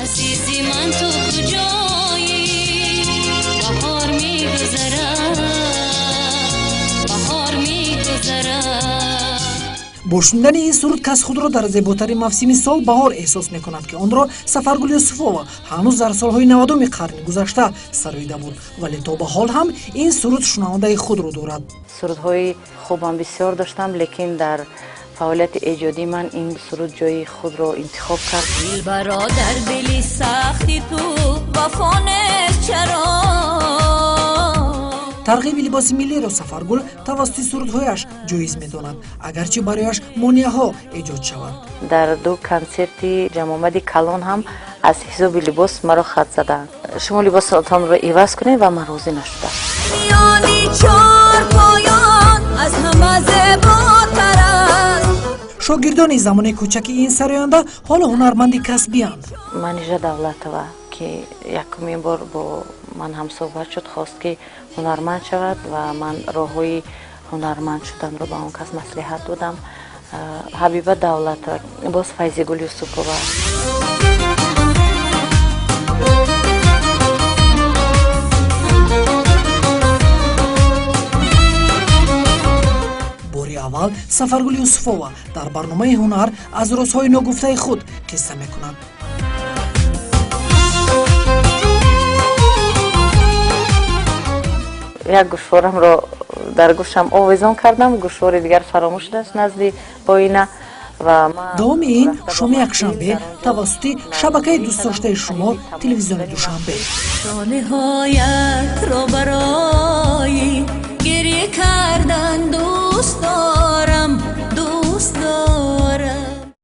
Азизи ман, ту куҷоӣ? Баҳор мегузарад, баҳор мегузарад. Бо шунидани ин суруд кас худро дар зеботарин мавсими сол, баҳор, эҳсос мекунад, ки онро Сафаргул Юсуфова ҳанӯз дар солҳои 90-уми қарни гузашта сароида буд, вале то ба ҳол ҳам ин суруд шунавандаи худро дорад. Сурудҳои хубам бисёр доштам, лекин дар фаъолияти эҷодии ман ин суруд ҷои худро интихоб кард. Дилбаро, дар дили сахти ту вафо нест чаро? Тарғиби либоси миллиро Сафаргул тавассути сурудҳояш ҷоиз медонад, агарчи барояш монеаҳо эҷод шаванд. Дар ду консерти ҷамъомади калон ҳам аз ҳисоби либос маро хат заданд: шумо либосатонро иваз кунед, ва ман розӣ нашудам. Миёни чорпоён аз ҳама зеботар аст. Шогирдони замони кӯчаки ин сароянда ҳоло ҳунарманди касбиянд. Манижа Давлатова, ки якумин бор бо ман ҳамсӯҳбат шуд, хост, ки ҳунарманд шавад, ва ман роҳҳои ҳунарманд шуданро ба он кас маслиҳат додам. Ҳабиба Давлатова, боз Файзигул Юсупова. Бори аввал Сафаргул Юсуфова дар барномаи «Ҳунар» аз розҳои ногуфтаи худ қисса мекунад. Як гӯшворамро дар гӯшам овезон кардам, гӯшвори дигар фаромӯш шудааст назди оина ва Давоми ин шоми якшанбе тавассути шабакаи дӯстдоштаи шумо, телевизиони Душанбе. Шонеҳоятро барои гиря кардан дӯст.